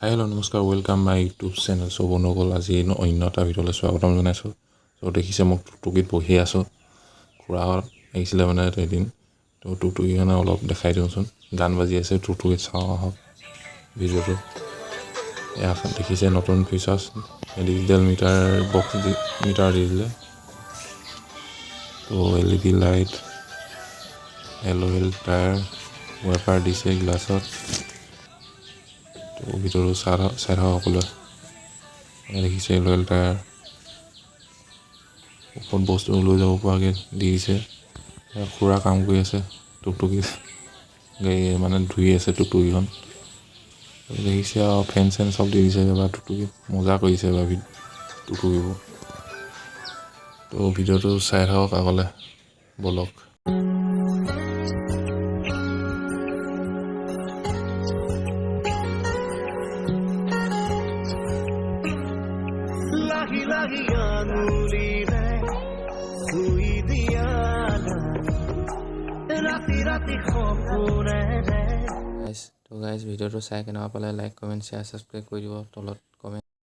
হাই, hello', নমস্কাৰ, welcome my YouTube channel. চ' বন্ধুসকল, আজি অন্য এটা ভিডিঅ'লৈ স্বাগতম জনাইছোঁ। চ' দেখিছে, মোক টুকটুকিত বহি আছোঁ। খুৰাহঁত আহিছিলে মানে এদিন। তো টুকটুকিখনে অলপ দেখাই দিওঁচোন। গান বাজি আছে টুকটুকিত, চাওঁ আহক ভিডিঅ'টো। এয়া দেখিছে, নতুন ফিচাৰ্ছ ডিজিটেল মিটাৰ বক্স দি মিটাৰ দি দিলে। তো LED light, alloy tyre, wiper দিছে গ্লাছত। তো ভিতৰতো চাই চাই থাকক সকলোৱে। এয়া দেখিছে, এলয় টায়াৰ, ওপৰত বস্তু লৈ যাব পৰাকৈ দি দিছে। এয়া খুৰা কাম কৰি আছে, টুকটুকি গাড়ী মানে ধুই আছে টুকটুকিখন। দেখিছে আৰু ফেন চেন চব দি দিছে এবাৰ টুকটুকিত। মজা কৰিছে এবাৰ টুকটুকিবোৰ। তো ভিডিঅ'টো চাই থাকক আগলৈ, ব'লক। লাহি লাহি আঙুলিৰে চুই দিয়া, ৰাতি ৰাতি সপোনেৰে। গাইজ, তো গাইজ, ভিডিঅ'টো চাই কেনেকুৱা পালে লাইক, কমেণ্ট, শ্বেয়াৰ, ছাবস্ক্ৰাইব কৰি দিব। তলত কমেণ্ট